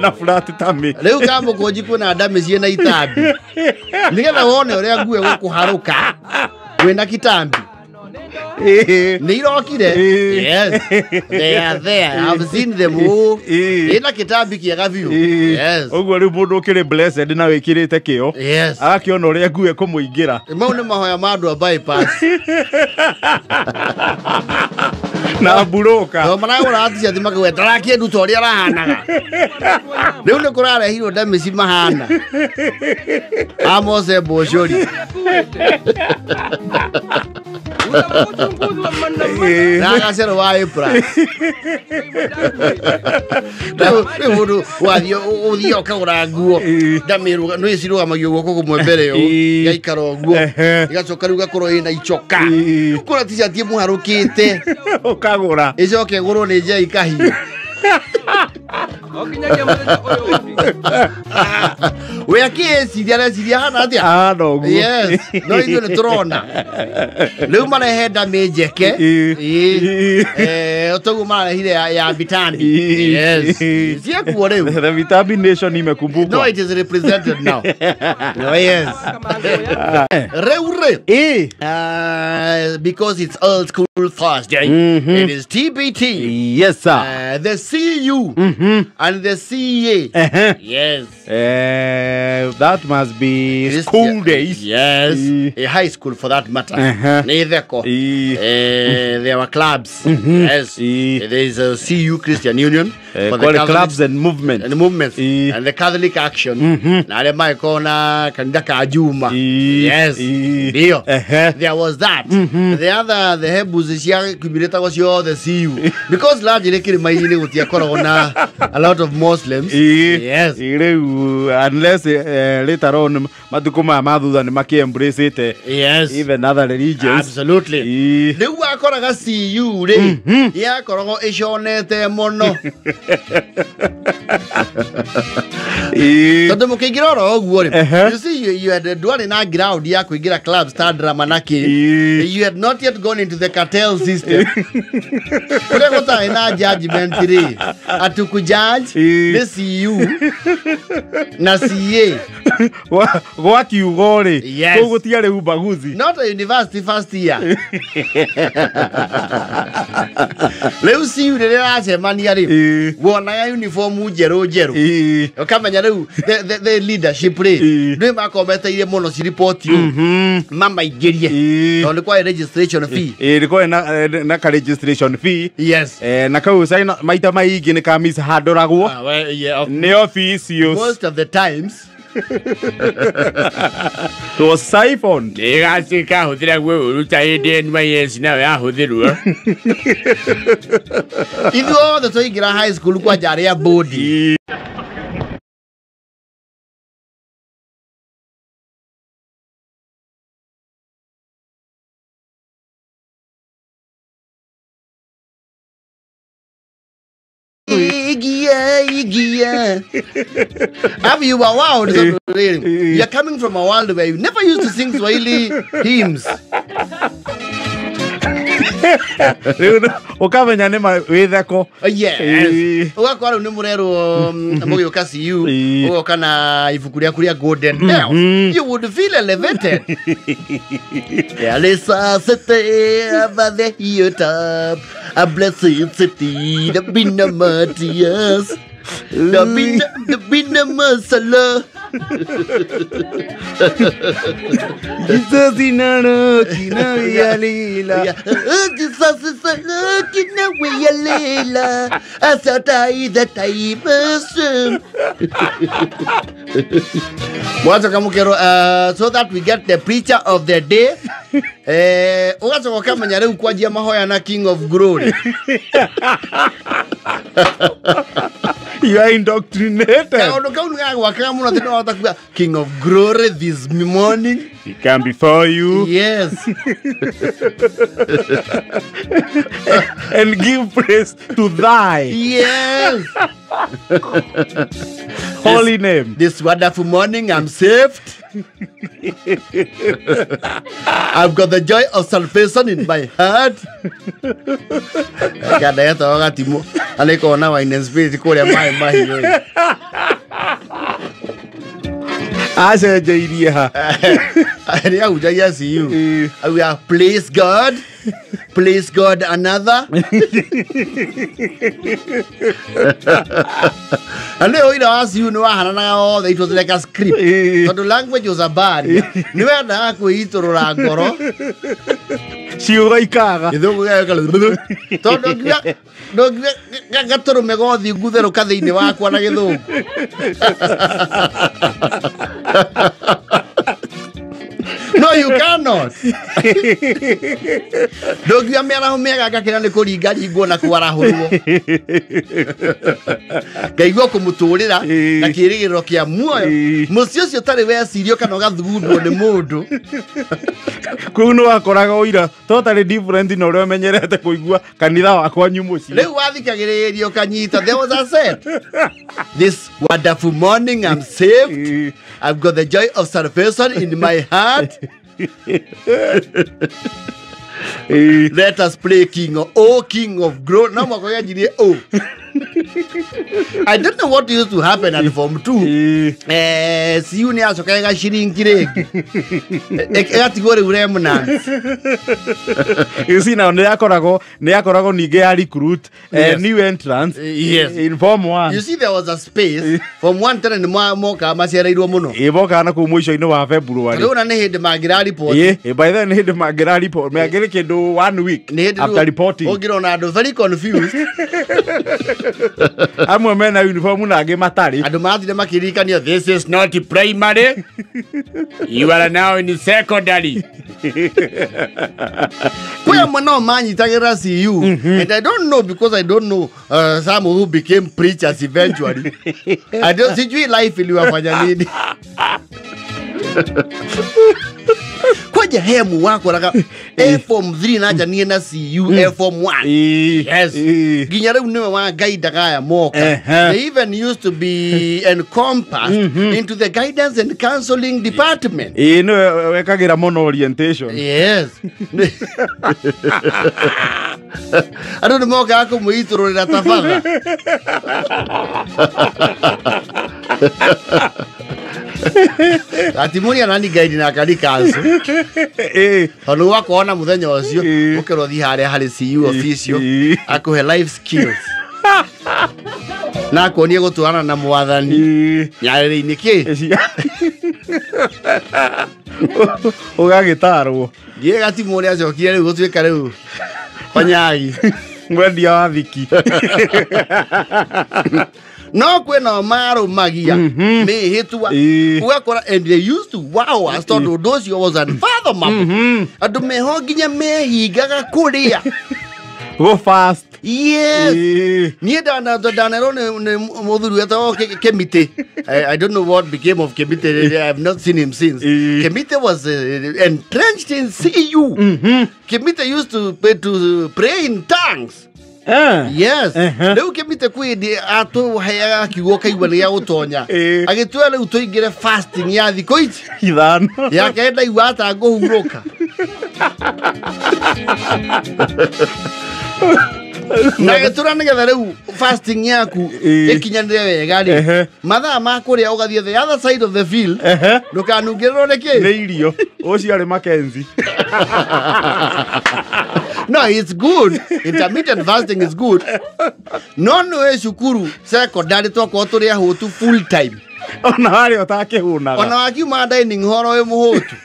Na flat tummy. Rĩu kamũkũnji kwĩna ndamĩ ciĩna itambi nĩgetha wone ũrĩa nguo ĩgũkũharũka wĩna kitambi. Nĩ irokire. Yes, they are there. I've seen them all. Ĩna kĩtambi kĩega biũ. Yes. Ũguo rĩu mũndũ ũkĩrĩ blessed na wĩkĩrĩte kĩo agakĩona ũrĩa nguo ĩkũmũingĩra. Mau nĩ mahoya ma andũ a bypass. Na mburũka. No maragũra t-shirt makauga ndarakĩendu ta ũrĩa arahanaga. Rĩu nĩ kũrarehirwo ndamĩci mahana Amose Mbũcũri. Na gacerũ wa April. Rĩu mũndũ wathiĩ ũthiĩ ũkagũra nguo ndamĩrũga nĩ cirũgamagio guoko kũmwe mbere ũũ igaikara ũguo igacoka rĩu gakorwo ĩna icoka. Kũra t-shirt ĩmũharũkĩte ũkagũra ĩcoke ĩgũrwo nĩ njei kahiũ. We akĩĩciria areciria hana atĩa? Ahana ũguo. Yes, no ithuĩ nĩ tũrona rĩu marehe ndamĩ njeke. Toguo mararehire ya vitambi. Yes, ciekuo rĩu. The vitamin nation imekumbukwa. No, it is represented now. No, yes. Rĩu rĩ because it's old school Thursday. It is TBT. Yes sir. The CU and the CA. Yes. That must be school days. Yes. A high school for that matter. Nĩ theko. There were clubs. Yes. There is a CU Christian Union. For the Catholics, clubs and movements. And the movements. And the Catholic Action. Na arĩa magĩkorwo na kanitha ka Juma. Yes. Ndio. There was that. The other the hebus cia kumiretagwo ciothe CU. Because largely kĩrĩma-inĩ gũtiakoragwo na a lot of Muslims. Yes. Rĩu unless later on matukũ maya ma thutha nĩ makĩ-embrace-ĩte Yes. even other religions. Absolutely. Rĩu wakoraga CU rĩ yakoragwo ĩconete mũno. Tondũ mũkĩingĩra oro ũguo rĩ, you see you had ndwarĩ na ground ya kũingĩra clubs ta drama na kĩ. You had not yet gone into the cartel system. Kũrĩa gũtarĩ na judgment rĩ, atukujudge nĩ CU na CA. Gwa kiugo rĩ, Yes. kũu gũtiarĩ ubaguzi. Not a university first year. Rĩu CU rĩrĩa ĩracemania rĩ, wonaga uniform njerũ njerũ. Ũkamenya rĩu the leadership rĩ, nĩ makometeire mũno ciripoti ũũ mamaingĩrie. Tondũ nĩ kwarĩ registration fee. Nĩ kwarĩ na ka registration fee. Yes. Na kau maita maingĩ nĩ ka mishandũragwo nĩ officials. Most of the times. It was siphoned. Ĩgatuĩka hũthĩra guo ũru ta hĩndĩ NYS nayo yahũthĩrwo. Ithuothe twaingĩra high school kwanja arĩa bodi. Igia. Have you were wowed? You're coming from a world where you never used to sing Swahili hymns. Ũkamenya nĩ ma wĩtheko. Yes. Ũgakora rĩu nĩ mũrerwo mũgĩũka CU, ũgoka na ibuku rĩaku rĩa Golden Bells. You would feel elevated. There is a city over the hilltop, a blessed city, the Bina Matthias. The Bina Masala. Jesus inano kina yalila. Jesus is kina yalila. Asatai the time. Mwanzo kamukero, so that we get the preacher of the day. Ugacoka ũkamenya rĩu kwanjia mahoya na King of Glory. You are indoctrinated. Kaũndũ kau nĩ gagwakaga mũno atĩ nĩwahota kuga King of Glory this morning. He come before you. Yes. And give praise to thy. Yes. Holy name. This wonderful morning, I'm saved. I've got the joy of salvation in my heart. Anĩkorwo na wine and spirit kũrĩa maĩ mahiũ. Acenjeirie ha? Nĩ ahunjagia CU. Auga please God, please God another. Na nĩ ũira wa CU nĩ wahananaga othe, it was like a script. Tondũ language was a barrier. Nĩ wendaga kwĩitũrũra ngoro. Ciugo ikaga. Gĩthũngũ gĩgaika tondũ ndũngiuga gatũrũme gothi ngutherũka thĩinĩ wakwa na gĩthũngũ. No, you cannot. Ndũngiuga mĩaraho mĩega ngakĩra nĩ kũringaringwo na kwarahũrwo. Ngaigua kũmũtũrĩra na kĩrĩgĩrĩro kĩa muoyo. Mũciĩ ũcio ũtarĩ wecirio kana ũgathugundwo nĩ mũndũ. Kũu nĩ wakoraga ũira totally different na ũrĩa ũmenyerete kũigua kanitha wa kwanyu mũciĩ. Rĩu wathikagĩrĩrio kanyita. There was a set. This wonderful morning I'm saved. I've got the joy of salvation in my heart. Let us play King of, oh King of Glory. No mwaka yanjirie oh. I don't know what used to happen at form 2. CU nĩ acoka ĩgaciringi rĩngĩ. Ĩgatigwo rĩu remnants. You see now nĩ yakoragwo ningĩ ya recruit new entrants. Yes. In form 1. You see there was a space form 1 tene nĩ moka macereirwo mũno. Moka na kũu mũico-inĩ wa February. Rĩu na nĩ hĩndĩ mangĩra report. By then nĩ hĩndĩ mangĩra report. Mangĩrĩ kĩndũ 1 week after reporting. Ũngĩrona andũ very confused. Amwe mena uniform na angĩ matarĩ. Andũ mathire makĩririkanio this is not primary. You are now in secondary. Kwĩ amwe no manyitagĩrĩra CU. And I don't know because I don't know some who became preachers eventually. I don't sijui life iliwafanya nini. Kwaja hemu wakoraga form 3 na njanie na CU form 1. Yes. Nginya rĩu nĩwe wa guide aya moka. They even used to be encompassed into the guidance and counseling department. Nĩwe wekagĩra mũno orientation. Yes. Andũ nĩ mokaga kũmwĩitũrũrĩra ta batha. Ati mũria nani guide na kari kansu. Tondũ wakuona mũthenya ũcio ũkerwo thiĩ harĩa harĩ CU official akũhe life skills. Na akuonie gũtwarana na mwathani. Nyarĩrĩ-inĩ kĩ? Ũgagĩtarwo. Ndiĩ gatimũ ũrĩa acokire rĩu gũtuĩka rĩu konyagi. Mwendia wa thiki. No kwĩna marũmagia mĩhĩtwa ũgakora, and they used to wow us tondũ ũndũ ũcio was unfathomable. Andũ meho nginya mehingaga kũrĩa. Go fast. Yes. Niĩ ndanerwo nĩ mũthuri wetagwo Kemite. I don't know what became of Kemite. I have not seen him since. Kemite was entrenched in CU. Kemite used to pray in tongues. Yes. Rĩu Kĩmite kwĩ hĩndĩ atũheaga kiugo kaigua nĩ gĩa gũtonya. Agĩtua rĩu tũingĩre fasting ya thikũ ici 5. Yake ndaigua ata ngũhurũka. Na gĩtura nĩgetha rĩu fasting yaku ĩkinyanĩre wega rĩ. Mathaa ma kũrĩa ũgathiĩ the other side of the field. Ndũkanungĩrĩrwo nĩ kĩ? Nĩ irio. Ũcio arĩ Mackenzie. No, it's good. Intermittent fasting is good. No nĩ cukuru secondary twakorwo tũrĩ ahũtu full time. Ona warĩ ũtakĩhũnaga. Ona wakiuma dining hall wĩ mũhũtu.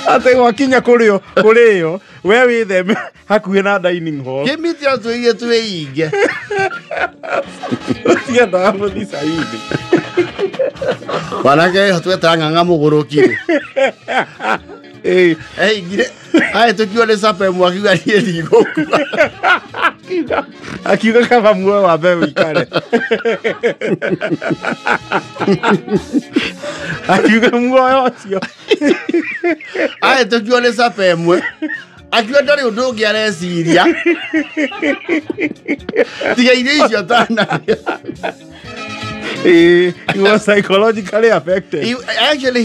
Atĩ gwakinya kũrĩo we wĩtheme hakuhĩ na dining hall. Kĩmiti atwĩire twĩinge. Ũtiendaga gũthiĩ Sayuni. Wanake twetaga ng'ang'a mũgũrũki. Ngire ahĩtũkio nĩ capa ĩmwe akiuga niĩ ndigũkua. Akiuga kaba muoyo wambe ũikare. Akiuga muoyo ũcio. Ahĩtũkio nĩ capa ĩmwe akiuga ndarĩ ũndũ ũngĩ areciria tiga irio icio atanarĩa. He was psychologically affected. He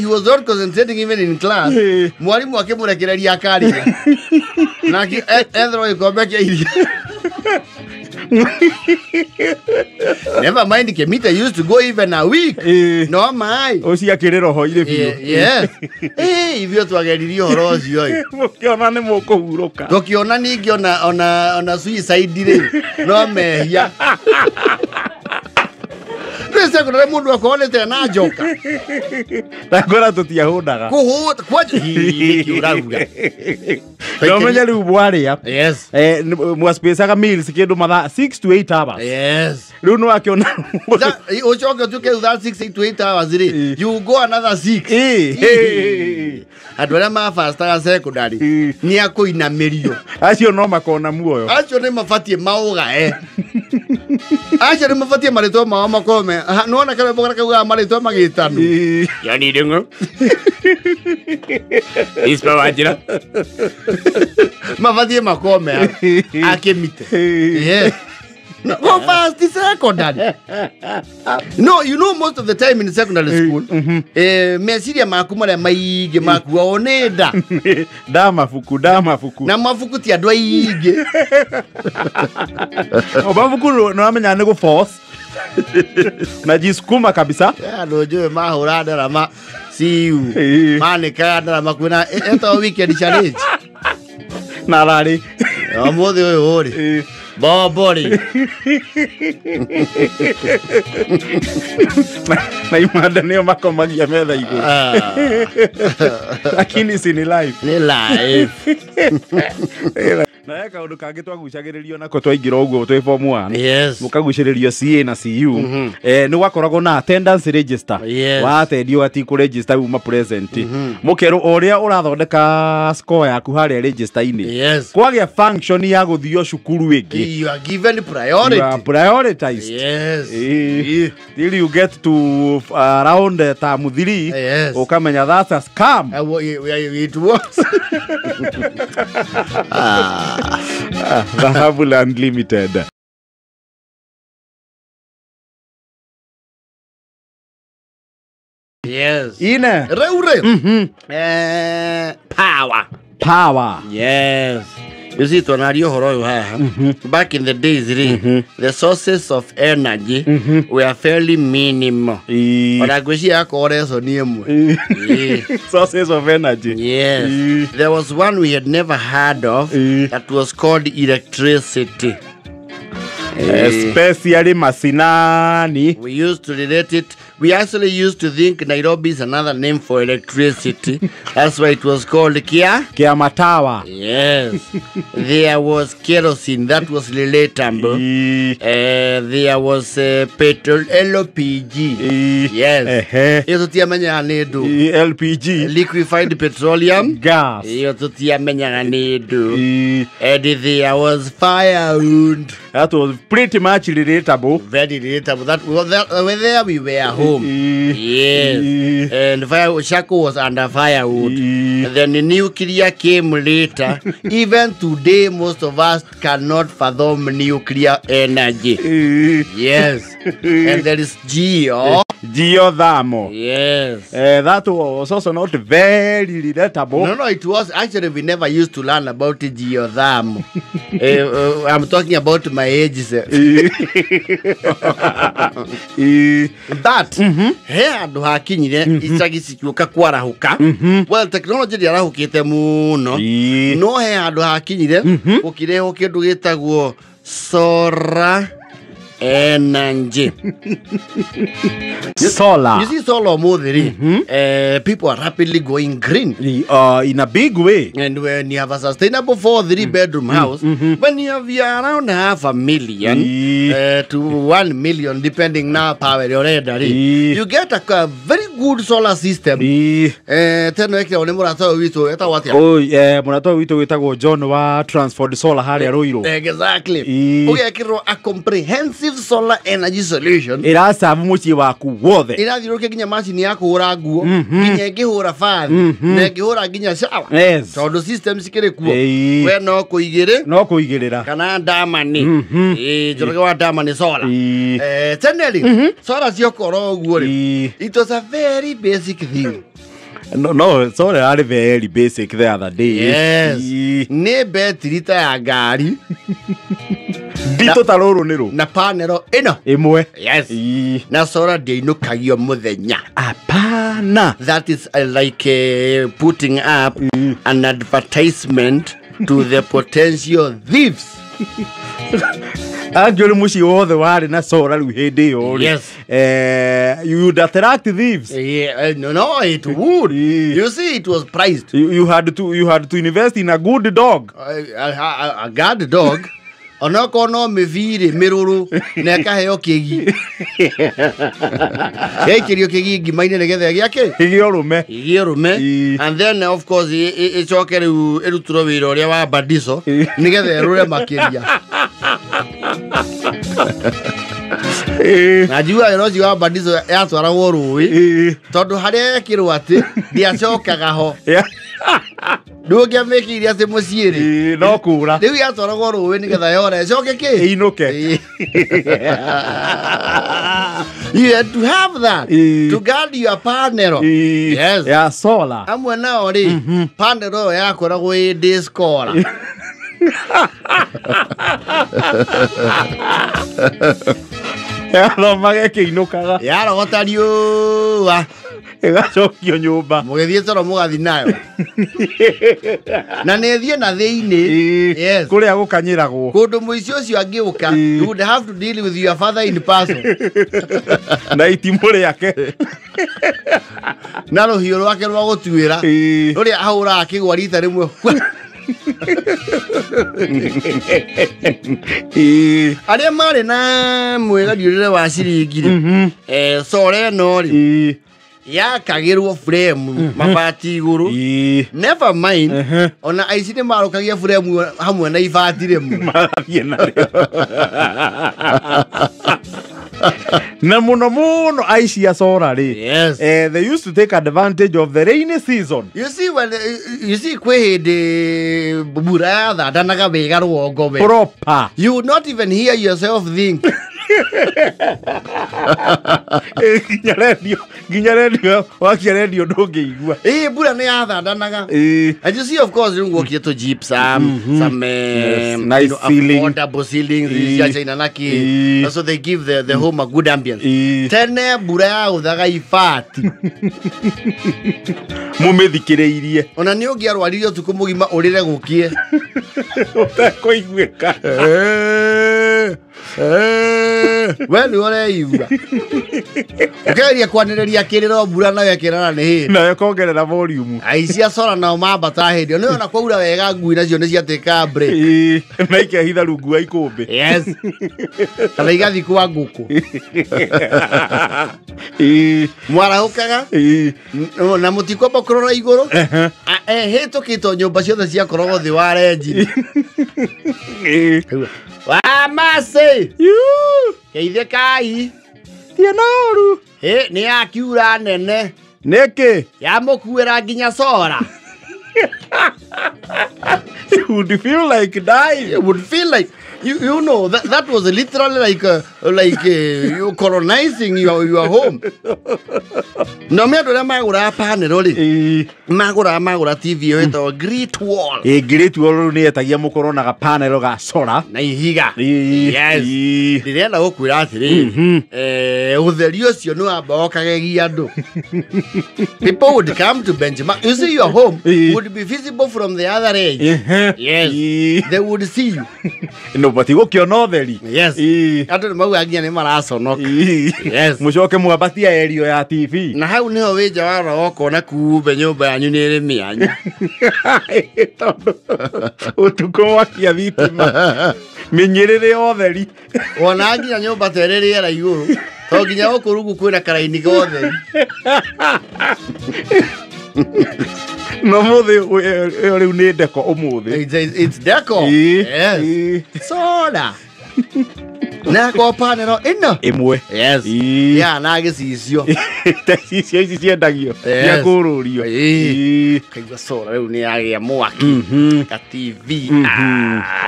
was not concentrating even in class. Mwalimu akĩmũrekereria akaria. Na ethero gĩkombe kĩa iria. Never mind, Kemita used to go even a week. No my. Ũcio akĩrĩ roho-inĩ biũ. Yes. Ithuĩ twageririe ũhoro ũcio. Mũkĩona nĩ mũkũhurũka. Tũkĩona ningĩ ona suicide rĩ, no mehia. Rĩu secondary mũndũ akorwo nĩ na njoka. Ndakora tũtiahũnaga. Kũhũta kwanja nĩkĩ ũrauga. No menya rĩu mwarĩa. Yes. Mwaspaceaga meals kĩndũ mathaa 6 to 8 hours. Yes. Rĩu nĩ wakĩona. Ũcoke ũtuĩke that 6 to 8 hours rĩ, you go another 6. Andũ arĩa mabastaga secondary nĩ akũinamĩrio. Acio no makona muoyo. Acio nĩ mabatiĩ maũgae. Acio nĩ mabatiĩ marĩtwa mao makome. Nĩwona karwĩmbo karĩa kaugaga marĩtwa magĩtano. Yani ndung'u. Ispa Wanjira. Mabatiĩ makome akĩmite. Yes. No, go fast secondary. No, you know most of the time in secondary school, meciria maku marĩa maingĩ makuao nĩ nda. Da mabuku, da mabuku. Na mabuku ti andũ aingĩ. O mabuku nĩ wamenya nĩ gũ force. Najisukuma kabisa. Andũ njũĩ mahũra ndarama CU. Manĩkaga ndarama kwĩna etagwo weekend challenge. Na rarĩ. Ũmũthĩ ũyũ rĩ. Bobori. Na imanda nĩo makomagia metha igũrũ. Lakini si ni life. Ni life. Na he kaũndũ kangĩ twagucagĩrĩrio nako twaingĩra ũguo twĩ form 1. Yes. Mũkagucĩrĩrio CA na CU. Nĩ gwakoragwo na attendance register. Yes. Watendio ati kũ register uma present. Mũkerwo ũrĩa ũrathondeka score yaku harĩa register-inĩ. Yes. Kwagĩa function ya gũthio cukuru ĩngĩ. You are given priority. You are prioritized. Yes. Till you get to around term 3. Yes. Ũkamenya that's a scam. It was. Dhahabu Unlimited. Yes. Ine. Reure. Power. Power. Yes. You see, twanaria ũhoro ũyũ haha. Back in the days, the sources of energy were fairly minimal. Ona ngwĩciria akorwo reco nĩ ĩmwe. Sources of energy. Yes. There was one we had never heard of that was called electricity. Especially masinani. We used to relate it. We actually used to think Nairobi is another name for electricity. That's why it was called Kia. Kia Matawa. Yes. There was kerosene. That was relatable. There was petrol, LPG. Yes. Iyo tũtiamenyaga nĩ ndũ. LPG. Liquefied petroleum. Gas. Iyo tũtiamenyaga nĩ ndũ. And there was firewood. That was pretty much relatable. Very relatable. That, well, there we were home. Yes. And fire, Shako was under firewood. And then the nuclear came later. Even today, most of us cannot fathom nuclear energy. Yes. And there is geo. Geothermal. Yes. That was also not very relatable. No, it was. Actually, we never used to learn about geothermal. I'm talking about my age. But he andũ hakinyire icagi cikiũka kwarahuka. Well, technology ndĩarahũkĩte mũno. No he handũ hakinyire gũkĩrehwo kĩndũ gĩtagwo solar energy. Solar. You see, solar ũmũthĩ rĩ, people are rapidly going green. In a big way. And when you have a sustainable 4-3 bedroom house, when you have around 500,000 to 1 million, depending now power you get a very good solar system teno ekirwo nĩ mũrata ũyũ witũ etagwo atĩa? Oi, mũrata ũyũ witũ wĩtagwo John wa Transford Solar harĩa Ruiru. Exactly. Ũgekĩrwo a comprehensive solar energy solution ĩracabu mũciĩ waku wothe. Ĩrathiũrũrũkia nginya macini ya kũhũra nguo, nginya ĩngĩhũra bathi, na ĩngĩhũra nginya shower. Yes. Tondũ system cikĩrĩ kuo. Ĩĩ. We no kũigĩrĩ no kũigĩrĩra kana ndamani. Ĩĩ, Njoroge wa ndamani solar. Ĩĩ. Tene rĩ, solar ciokorwo ũguo rĩ, Ĩĩ. it was a very basic thing. No, solar yarĩ very basic the other day. Yes. Ĩĩ. Nĩ betiri ta ya ngari nditũ ta rũrũ nĩ rũ na panel ĩno. Ĩmwe. Yes. Ĩĩ. Na solar ndĩinũkagio mũthenya. Apana. That is like putting up an advertisement to the potential thieves. Angĩ ũrĩ mũciĩ wothe warĩ na solar rĩu hĩndĩ ĩyo rĩ. Yes. You would attract thieves. Yeah, no, it would. Yeah. You see, it was priced. You had to invest in a good dog. A guard dog. Onokorwo no mĩbirĩ mĩrũrũ na ĩkaheo kĩgi, yaikĩrio kĩgi ngima-inĩ nĩgetha ĩgĩake ĩgĩe ũrũme. Ĩgĩe ũrũme. Ĩĩ. And then of course ĩcoke rĩu ĩrutĩrwo wĩra ũrĩa wa badiso Ĩĩ. nĩgetha ĩrũre makĩria. Ĩĩ. Na njiguaga wĩra ũcio wa badiso yatwaragwo rũĩ Ĩĩ. tondũ harĩa yekĩrwo atĩ ndĩacokaga ho. Rĩu ũngĩamĩkĩire atĩ mũciĩ rĩ, Ĩĩ, no kũra. Rĩu yatwaragwo rũĩ nĩgetha yore ĩcoke kĩ ĩinũke. Ĩĩ. You had to have that Ĩĩ. to guard your panel. Ĩĩ. Yes. Ya solar. Amwe nao rĩ, panel ĩyo yakoragwo ĩ discora. Yathomaga ĩkĩinũkaga. Yarogota riũa ĩgacokio nyũmba. Mũgĩthiĩ toro mũgathi nayo na nĩ ĩthiĩ na thĩinĩ. Ĩĩ. Yes. Kũrĩa gũkanyĩragwo. Kũndũ mũici ũcio angĩũka, Ĩĩ. you would have to deal with your father in person. Na itimũ rĩake. Na rũhiũ rwake rwa gũtuĩra Ĩĩ. rũrĩa ahũraga kĩgwa rita rĩmwe. Ĩĩ. Arĩa marĩ na mwĩgariũrĩre wa ciringi rĩ, sora ĩno rĩ, Ĩĩ. yakagĩrwo frame mabati igũrũ. Ĩĩ. Never mind, Mhm. ona aici nĩ marũkagia frame hamwe na ibati rĩmwe. Marathiĩ narĩo na mũno mũno aici a sora rĩ, Yes. they used to take advantage of the rainy season. You see, when you see kwĩ hĩndĩ mbura yathandanaga wega rũgongo we. Proper. You would not even hear yourself think. Nginya redio wakia redio ndũngĩigua. Ĩĩ, mbura nĩ yathandanaga. Ĩĩ. And you see, of course, rĩu gwokire tũ gypsum, some Yes, nice ceiling. affordable ceilings Ĩĩ. cia China na kĩ. Ĩĩ. So they give the home a good ambience. Ĩĩ. Tene mbura yagũthaga ibati. Mũmĩthikĩrĩirie. Ona nĩ ũngĩarwarire ũtukũ mũgima ũrĩre gũkie. Ũtekũiguĩka. We nĩ ũreigua. Ũkĩgeria kwanĩrĩria kĩrĩro mbura nayo ĩkĩrara nĩ hĩndĩ. Nayo ĩkongerera volume. Aici a sora nao mambata hĩndĩ ĩyo. Nĩ ona kwaura wega ngui nacio nĩ ciatĩka break. Ĩĩ, na ikehitha rungu wa ikũmbĩ. Yes. Kana igathiĩ kwa ngũkũ. Ĩĩ. Mwarahũkaga Ĩĩ. na mũtikwamba kũrora igũrũ. Hĩtũkĩtwo nyũmba ciothe ciakoragwo thĩ wa renji. Ĩĩ. Wa macĩ Yuu, geithĩkai. Thiĩ na ũru. Ĩ, nĩ yakiura nene Nĩkĩ? yamũkuĩra nginya sora. You would feel like dying. You would feel like you know that was literally like you colonizing your home. No me andũ arĩa magũraga panel rĩ, Ĩĩ. magũraga magũra TV ĩyo ĩtagwo Great Wall. Ĩ, Great Wall rĩu nĩ yetagia mũkorwo na gapanel ga sora. Na ihiga. Ĩĩ. Yes. Ĩĩ. Ndĩrenda gũkwĩra atĩrĩrĩ, ũtheri ũcio nĩ wamba ũkagegia andũ. People would come to benchmark. You see, your home Ĩĩ. would be visible from the other edge. Ehe. Yes. Ĩĩ. They would see you. No batigũkĩona ũtheri. Yes. Ĩĩ. Andũ nĩ maugaga nginya nĩ maraconoka. Ĩĩ. Yes. Mũcoke mwambatie area ya TV. Na hau nĩho wĩ nja warora ũkona kumbe nyũmba yanyu nĩ ĩrĩ mĩanya. Tondũ ũtukũ mwakia thitima mĩnyĩrĩrĩ ya ũtheri. Wona nginya nyũmba ta ĩrĩ rĩera igũrũ. To nginya gũkũ rungu kwĩna karaini gothe. No mũthĩ ĩyo rĩu nĩ ndeko ũmũthĩ. It's deco. Yes. Soda. Na ko panel ĩno. Ĩmwe. Yes. Ya na gĩcicio. Ta cicio ici ciendagio. Cia kũrũrio. Kaigua soda rĩu nĩ yagĩa mwaki. Ka TV.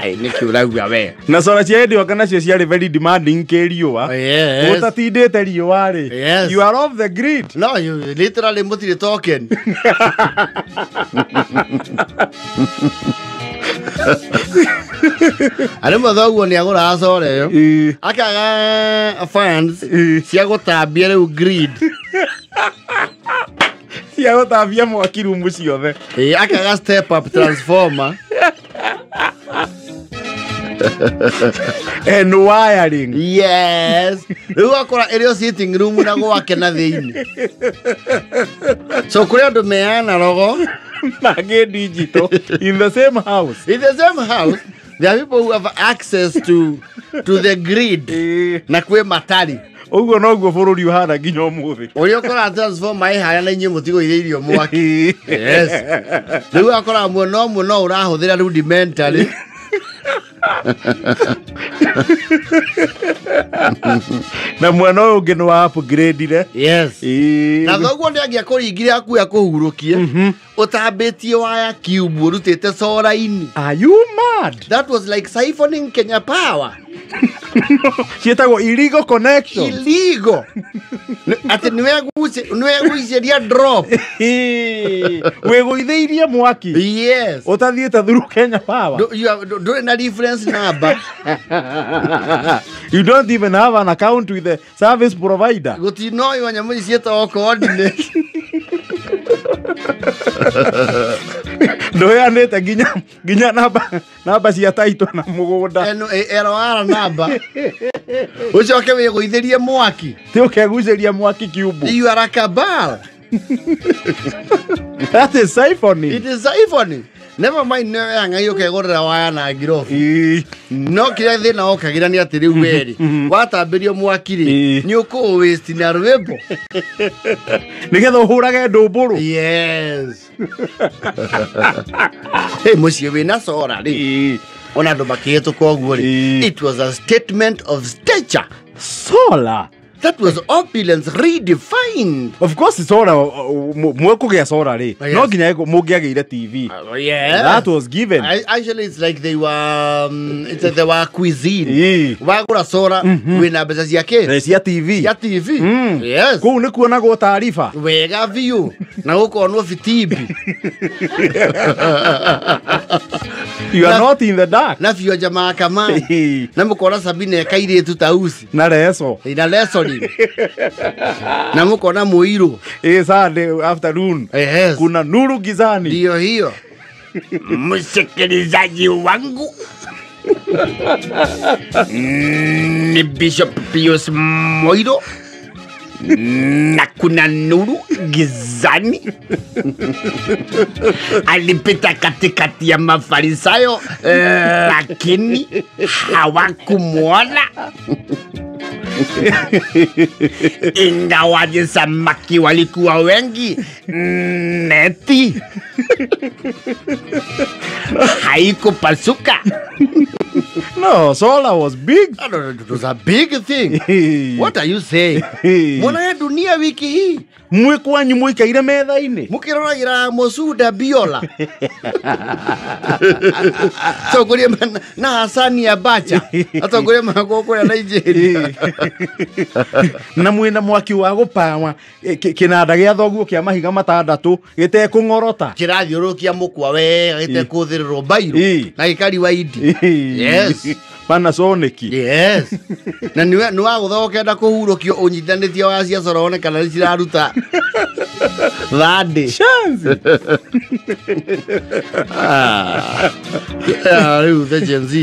Ai nĩkĩ ũrauga we. Na soda cia hĩndĩ ĩyo nacio ciarĩ very demanding kĩ riũa. Yes. Ũtatindĩte riũa rĩ. Yes. You are off the grid. No, you literally mũtirĩ token. Arĩ mũthoguo nĩ agũraga soda ĩyo. Akaga fans cia gũtambia rĩu grid. Cia gũtambia mwaki rumu ciothe. Akaga step up transformer. And wiring. Yes. Rĩu akora ĩrĩ o sitting room na gwake na thĩinĩ. So kũrĩ andũ me analogo Mangĩ digital in the same house. In the same house, there are people who have access to the grid. Na kwĩ matari. Ũguo noguo bũrũri ũhana nginya ũmũthĩ. Ũrĩa ũkoraga transformer ĩ harĩa na inyuĩ mũtigũithĩirio mwaki. Yes. Rĩu akora mwena ũmwe no ũrahũthĩra rudimentary. Na mwena ũyũ ũngĩ nĩ wa upgrade-ire. Yes. Na thoguo nĩ angĩakũringire akuya kũhurũkie. Ũtambĩtie waya cube ũrutĩte soda-inĩ. Are you mad? That was like siphoning Kenya Power. Ciĩtagwo illegal connection. Illegal. Atĩ nĩwegũicĩria drop. Wĩgũithĩirie mwaki. Yes. Ũtathiĩte through Kenya Power. Ndũrĩ na reference number. You don't even have an account with the service provider. Gũtinoywo nyamũ ici ciĩtagwo coordinate. Ndũheanĩte nginya namba cia title na mũgũnda. LR namba. Ũcoke wĩgũithĩrie mwaki. Ti ũkegucĩria mwaki cube. You are a cabal. That is siphoning. It is siphoning. Never mind nĩ yang'ai ũkegũrĩra waya na ngirobu. No kĩrĩa thĩna wokagĩra nĩ atĩ rĩu werĩ watambĩrio mwaki rĩ nĩ ũkũũ-waste na rwĩmbo. Nĩgetha ũhũrage ndũmbũrũ. Yes. Hey, mũciĩ wĩna soda rĩ. Ona andũ makĩhĩtũka ũguo rĩ. It was a statement of stature. Solar. That was opulence redefined. Of course, soda, mwekũgĩa soda rĩ. No nginya mũngĩagĩire TV. Yes. That was given. Actually, it's like they were, it's like they were cuisine. Wagũra soda wĩna mbeca cia kĩ? Cia TV. Cia TV. Yes. Kũu nĩ kuonagwo taariba. Wega biũ. Na gũkonwo bitimbi. You are not in the dark. Na bionja mahakama. Na mũkona Sabine kairĩtu ta uci. Na leso. Na leso. Na mukona muiru. Sunday afternoon. Yes. Kuna nuru gizani. Ndio hiyo. Msikilizaji wangu. Ni Bishop Pius Moiro. Na kuna nuru gizani. Alipita katikati ya Mafarisayo, lakini hawakumuona. Ingawaje samaki walikuwa wengi, neti haikupasuka. No, solar was big. No, it was a big thing. What are you saying? Mwana dunia wiki hii. Mwe kwanyu mwikaire metha-inĩ. Mũkĩroragira Musuda Biola. Atongoria na Hasani Abacha. Atongoria magwo kũrĩa Nigeria. Na mwĩna mwaki wa gũpawa kĩnanda gĩa thoguo kĩa mahiga matandatũ gĩtekũng'orota. Kĩrathiũrũrũkia mũkwa wega gĩtekũhũthĩrĩrwo mbairũ na gĩkariwa indi. Yes. Panasonic. Yes. Na nĩ wagũtha ũkenda kũhurũkio ũnyitanĩtie waya cia cora wone kana nĩ ciraruta Thandi. Shanzi. Rĩu the Gen Z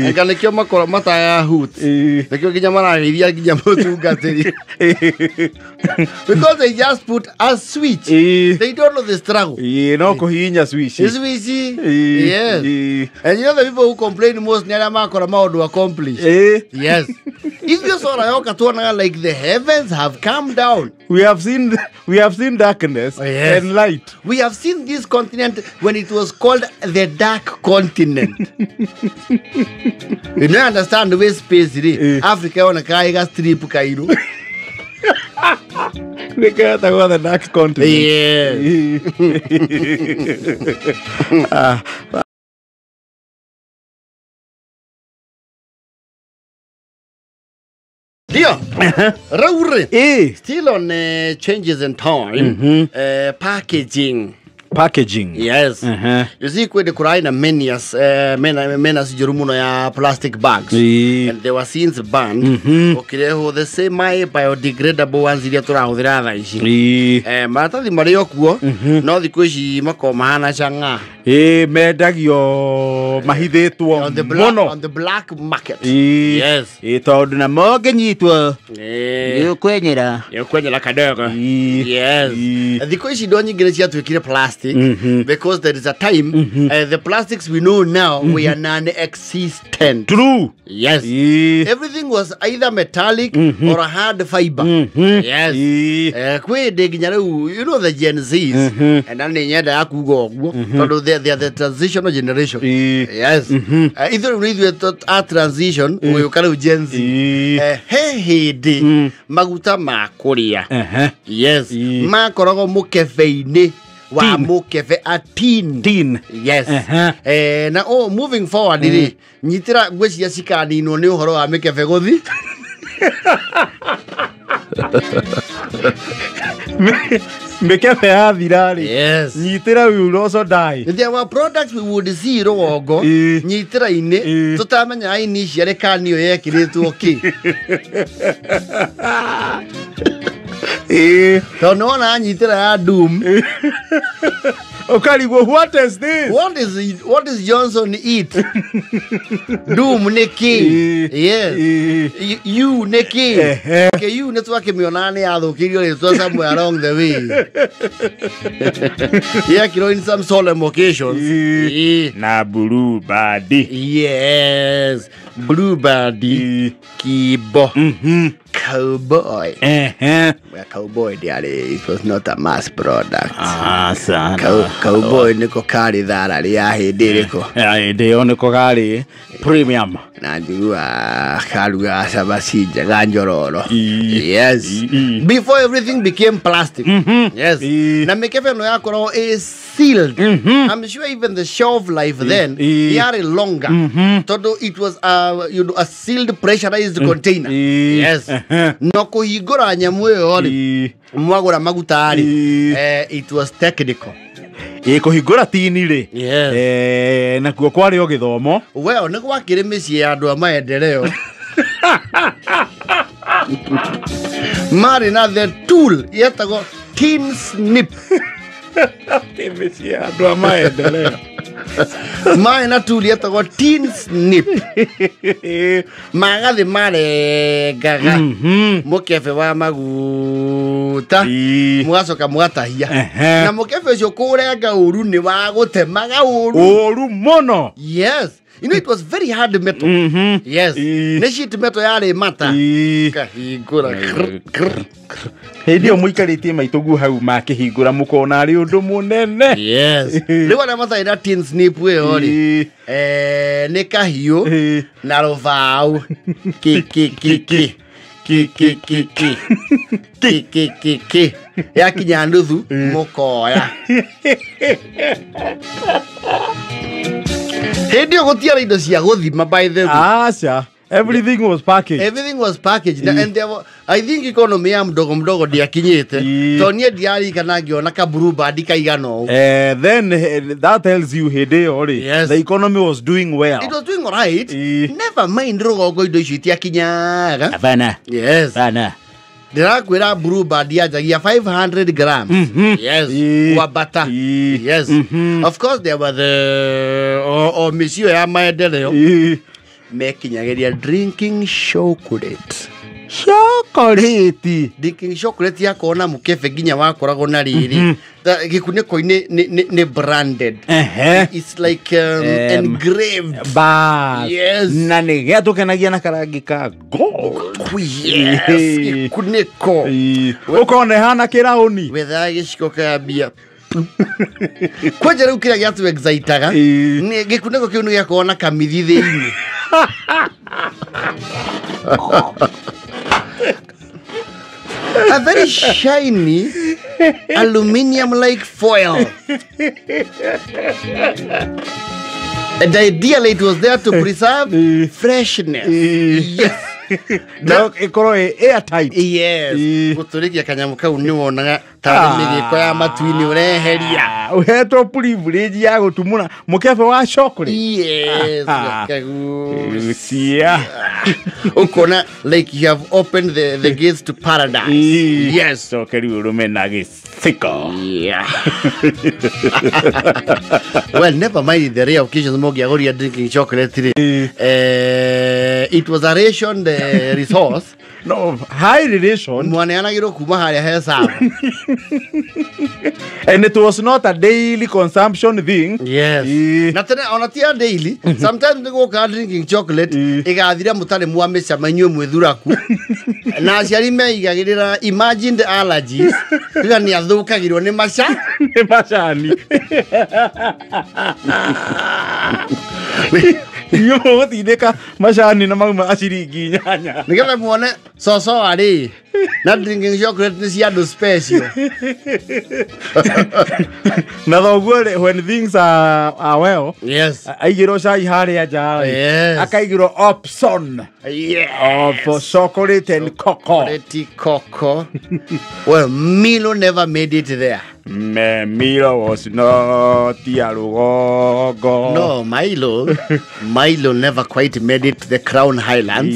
anga nĩkĩo makoro mataya hoot nĩkĩo nginya marageithia nginya mũtungatĩri because they just put a switch. They don't know the struggle. No kũhihinya switch. Switch. Yes. And you know the people who complain most nĩ arĩa makora maũndũ accomplished. Yes. Ithuĩ cora yoka tuonaga like the heavens have come down. We have seen darkness. Oh, yes. And light. We have seen this continent when it was called the dark continent. You don't understand the way space is. Africa on a kaiga strip kairu. Nĩketagwo the dark continent. Yes. Ndio. Raure. Still on changes in time. Packaging. Packaging. Yes. You see kwende kuraina menace menace njuru muno ya plastic bags. And they were since banned. Ukireho the semi biodegradable ones iria turahuthira thaa ici. Maratathi marĩ o kuo no thikũ ici makoragwo mahana chang'aa. Mendagio mahithĩtwo mũno on the black market. Yes. Tondũ na mongĩnyitwo nĩũkwenyera. Nĩũkwenyera kadogo. Yes. Thikũ ici indo nyingĩ nĩ ciatuĩkire plastic. Because there is a time the plastics we know now we are non-existent. True. Yes. Everything was either metallic or a hard fiber. Yes. Kwi nginya riu you know the Gen Zs and nĩ nyenda ya kuga ũguo tondũ they are the transitional generation. Yes. Ithuĩ rĩu ithuĩ a transition ũgĩũka rĩu Gen Z. He hĩndĩ maguta ma kũrĩa. Yes. Makoragwo mũkebe-inĩ wa mukebe a tin. Tin. Yes. Na moving forward ri nyitira ngweciria cikaninwo ni uhoro wa mikebe guthi. Mikebe yathira ri. Yes. Nyitira we will also die. There were products we would see rũgongo nyitira-inĩ tutamenya ini ciarĩ kanio yekĩrĩtwo kĩ. Tondũ nĩwona nyitĩra ya Doom. Ũkarigwo what is this? What is Johnson eat? Doom nĩ kĩ? Yes. You nĩ kĩ? Okay, you nĩ twakĩmĩona nĩ yathũkĩirio rĩtwa somewhere along the way. Yekĩrwo in some solemn occasions. Na Blue Band. Yes. Blue Band. Kibo. Cowboy. Well, cowboy diarĩ, it was not a mass product. Sana. Cowboy nĩko karĩ thara rĩa hĩndĩ ĩrĩkũ? Hĩndĩ ĩyo nĩko karĩ premium. Na njigua karuga cabaci njega njororo. Yes. Before everything became plastic. Yes. Na mĩkebe ĩno yakoragwo ĩ sealed. I'm sure even the shelf life then yarĩ longer. Tondũ it was a sealed pressurized container. Yes. No kũhingũra nyamũ ĩyo rĩ mwagũra maguta rĩ it was technical. Kũhingũra tini rĩ. Yes. Nakuo kwarĩ o gĩthomo. Well, nĩ gwakĩrĩ mĩciĩ ya andũ a maendeleo. Marĩ na the tool yetagwo tin snip. Mĩciĩ ya andũ a maendeleo. Marĩ na tool yetagwo tin snip. Magathi marengaga mũkebe wa maguta mũgacoka mũgatahia. Na mũkebe ũcio kũũrenga ũru nĩ wa gũtemaga ũru. Ũru mũno. Yes. You know it was very hard metal. Yes. Nĩ sheet metal yarĩ mata. Kahingũra. Hĩndĩ ĩyo mũikarĩtie maitũguo hau makĩhingũra mũkona arĩ ũndũ mũnene. Yes. Rĩu arĩa matarĩ na tin snip ĩyo rĩ nĩ kahiũ na rũbaũ. Ki ki ki ki. Ki ki ki ki. Ki ki ki ki. Yakinya nuthu mũkoya. Hĩndĩ ĩyo gũtiarĩ indo cia gũthima by the way. Aca. Everything was packaged. Everything was packaged. And there were, I think economy ya mdogo mdogo ndiakinyĩte. Tondũ niĩ ndiarikana ngĩona ka Blue Band kaigana ũũ. Then that tells you hĩndĩ ĩyo rĩ, Yes. the economy was doing well. It was doing all right. Never mind rũgongo indo icio itiakinyaga. Hapana. Yes. Hapana. Ndĩrakwĩra Blue Band yanjagia 500 grams. Yes. Kwambata. Yes. Of course there were the o mĩciĩ ya maendeleo mekinyagĩria drinking chocolate. Chocolate. Drinking chocolate yakorwo na mũkebe nginya wakoragwo na rĩrĩ gĩkunĩko-inĩ nĩ branded. It's like engraved. Bas. Yes. Na nĩ gĩatũkenagia na karangi ka gold. Yes. Gĩkunĩko. Ũkona ĩhana kĩraũni. Wethaga gĩciko kambia. Kwanja rĩu kĩrĩa gĩatũ excitaga nĩ gĩkunĩko kĩu nĩ gĩakoragwo na kamithi thĩinĩ. A very shiny aluminium-like foil. And ideally it was there to preserve freshness. Yes. No, ikorwo ĩ airtight. Yes. Gũtũrĩkia kanyamũ kau nĩ wonaga tarĩ mĩgĩko ya matu-inĩ ũreheria. Ũhetwo privilege ya gũtumũra mũkebe wa chocolate. Yes. Cia. Ũkona like you have opened the gates to paradise. Yes. Coke rĩu ũrũme na gĩciko. Yeah. Well, never mind the rare occasions mũngĩagũria drinking chocolate rĩ. It was a rationed resource. No, high relation. Mwaneanagĩrwo kuma harĩa he sawa. And it was not a daily consumption thing. Yes. Na tene ona ti a daily. Sometimes nĩgũkaga drinking chocolate ĩgathira mũtarĩ mwamĩcama inyuĩ mwĩthuraku. Na aciari meigagĩrĩra imagined allergies. Tiga nĩ athũkagĩrwo nĩ maca. Nĩ macani. Inyuĩ mũgũtindĩka macani na mauma a ciringi 8. Nĩgetha muone coco arĩ na drinking chocolate nĩ cia andũ special. Na thoguo rĩ, when things are well, yes, aigĩrwo cai harĩa nja rĩ, yes, akaigĩrwo option, yes, of chocolate and cocoa. Chocolate cocoa. Well, Milo never made it there. Milo was not ya rũgongo. No, Milo never quite made it to the Crown Highlands.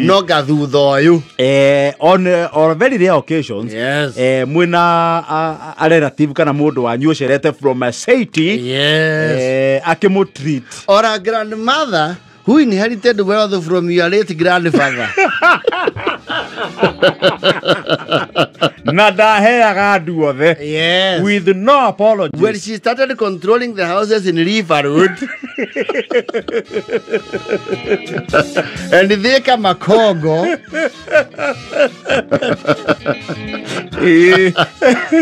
No gathutha ũyũ. On or very rare occasions, yes, mwina a relative kana mũndũ wanyu ũcerete from a city, yes, akĩmũ treat. Or a grandmother who inherited wealth from your late grandfather. Na ndaheaga andũ othe. Yes. With no apologies. When she started controlling the houses in River Road and Thika Makongo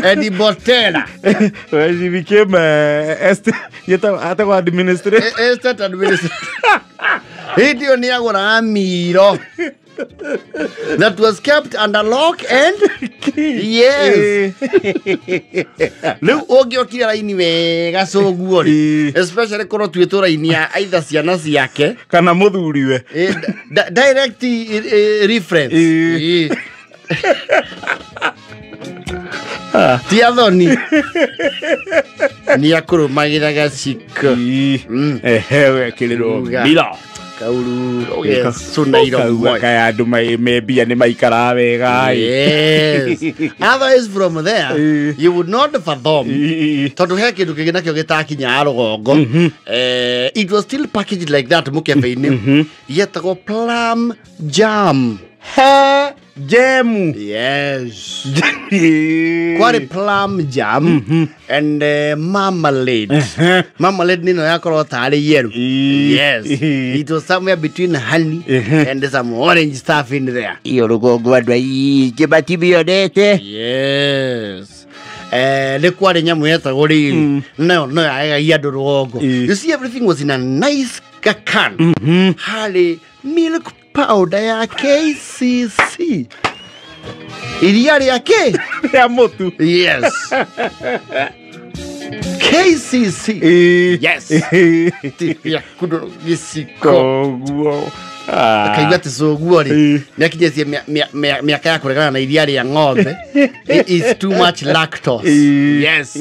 and Botera. When she became administrator. Estate administrator. Hĩndĩ ĩyo nĩ agũraga miro that was kept under lock and key. Yes. Rĩu ũngĩokire raini wega cũguo rĩ, especially korwo tuĩtwo raini ya either ciana ciake kana mũthuriwe, direct reference. Ti athoni nĩ akũrũmagĩra gaciko. Ehe, wekĩrĩrwo miro kauru ũgecũna iromo. Kaya andũ me mbia nĩ maikaraga wega. Yes. Otherwise from there you would not fathom tondũ he kĩndũ kĩngĩ nakĩo gĩtakinyaga rũgongo. It was still packaged like that mũkebe-inĩ. Yetagwo plum jam. He jemu. Yes. Kwarĩ plum jam and marmalade. Marmalade nino yakorwo tarĩ yellow. Yes. It was somewhere between honey and some orange stuff in there. Iyo rũgongo andũ aingĩ matimĩonete. Yes. Nĩ kwarĩ nyamũ yetagwo rĩrĩ nayo no yagegagia andũ rũgongo. You see, everything was in a nice can. Harĩ milk powder ya KCC. Iria rĩa kĩ? Rĩa mũtu. Yes. KCC. Yes. Ya kundo gĩciko. Koguo. Akaigua atĩ cũguo rĩ, nĩakinyĩtie mĩaka ya kũregana na iria rĩa ng'ombe. It is too much lactose. Yes.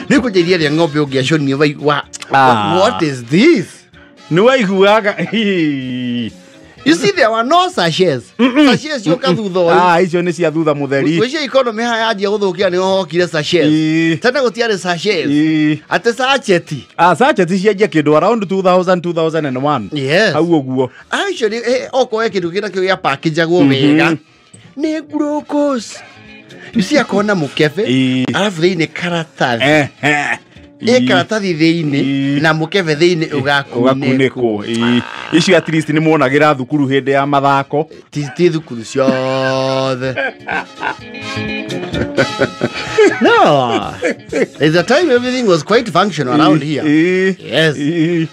Nĩ kũnja iria rĩa ng'ombe ũngĩaconio wa what is this? Nĩ waiguaga. You see there were no sachets. Sachets cioka thutha ũyũ. Ah, icio nĩ cia thutha mũtheri. Gwĩciria economy haha yanjia gũthũkia nĩho hokire sachets. Tene gũtiarĩ sachets. Atĩ sachet. Ah, sachet cianjia kĩndũ around 2000 2001. Yes. Hau ũguo. Actually, okorwo he kĩndũ kĩna kĩo gĩapakĩnjagwo wega nĩ glucose. You see akona mũkebe arabu thĩinĩ karatathi. Ĩ karatathi thĩinĩ na mũkebe thĩinĩ ũgakunĩkwo. Icio at least nĩ muonagĩra thukuru hĩndĩ ya mathako. Ti thukuru ciothe. No. There's a time everything was quite functional around here. Yes.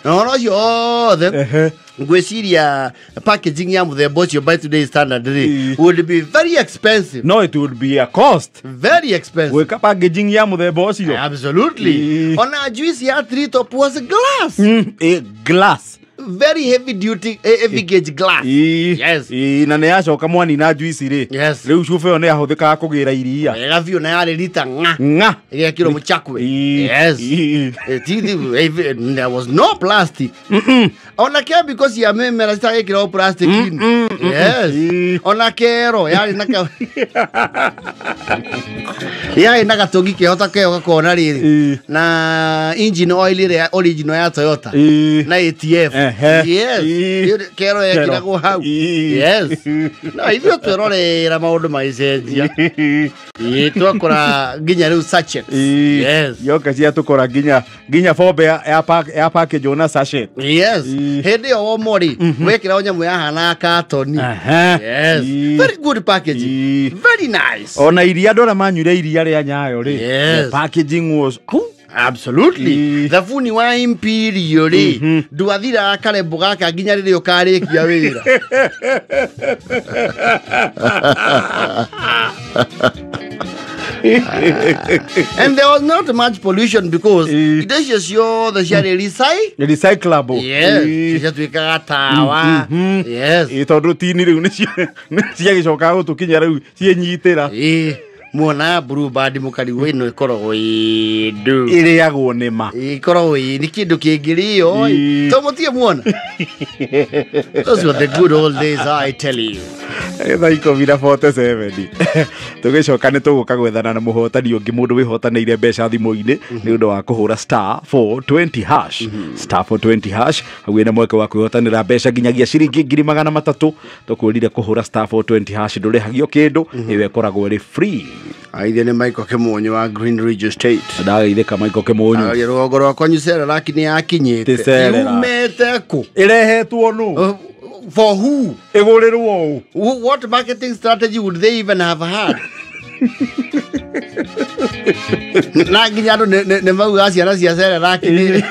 Na ũhoro ũcio othe ngwĩciria packaging ya mũthemba ũcio by today's standard rĩ would be very expensive. No, it would be a cost. Very expensive. Gwĩka packaging ya mũthemba ũcio. Absolutely. Ona juice ya Treetop was glass. Glass. Very heavy duty, heavy gauge glass. Yes. Na nĩ yacoka mwanina juice rĩ. Yes. Rĩu cuba ĩyo nĩ yahũthĩkaga kũgĩra iria. Wega biũ na yarĩ rita ng'a. Ng'a. Ĩgekĩrwo mũchakwe. Yes. There was no plastic. Ona chemical cia mĩmera citagĩkĩrwo plastic-inĩ. Yes. Ona kero yarĩ na yarĩ na gatũngi kehota keo gakona rĩrĩ na engine oil ĩrĩa original ya Toyota na ATF. Yes. Kero yekĩragwo hau. Yes. No ithuĩ twerorera maũndũ magĩcenjia. Twakora nginya rĩu sachets. Yes. Yoka ciatũkora nginya bombe ya package ona sachet. Yes. Hĩndĩ ĩyo womori wekĩragwo nyamũ yahana katoni. Yes. Very good packaging. Very nice. Ona iria andũ arĩa manyuire iria rĩa Nyayo rĩ. Yes. The packaging was Absolutely. Thabuni wa Imperial rĩ ndwathiraga karembo gaka nginya rĩrĩa ũkarĩkia wĩra. And there was not much pollution because indo icio ciothe ciarĩ recyclable. Yes. Ciatuĩkaga tawa. Yes. Tondũ tini rĩu nĩcio ciagĩcokaga gũtũkinya rĩu ciĩnyitĩra. Muona Blue Band mũkarigwo ĩno ĩkoragwo ĩ ndũ. Ĩrĩagwo nĩ ma. Ĩkoragwo ĩ nĩ kĩndũ kĩngĩrĩo. To mũtige muona. Those were the good old days, I tell you. Thaa 10:47 tũgĩcoka nĩ tũgũka gwethana na mũhotani ũngĩ mũndũ wĩhotanĩire mbeca thimũ-inĩ nĩ ũndũ wa kũhũra star 420 hash. Star 420 hash hau wĩna mweke wa kwĩhotanĩra mbeca nginyagia ciringi 300,000. Tũkwĩrire kũhũra star 420 hash ndũrĩhagio kĩndũ, ĩyo ĩkoragwo ĩrĩ free. Aithe nĩ Michael Kĩmonyo wa Green Ridge Estate. Ndageithĩka Michael Kĩmonyo. Rũgongo rwakwa Cerelac nĩ yakinyĩte. Yumĩte kũ? Ĩrehetwo nũ? For who? Ĩgũrĩrwo ũ? What marketing strategy would they even have had? Na nginya andũ nĩ maugaga ciana cia Cerelac nĩ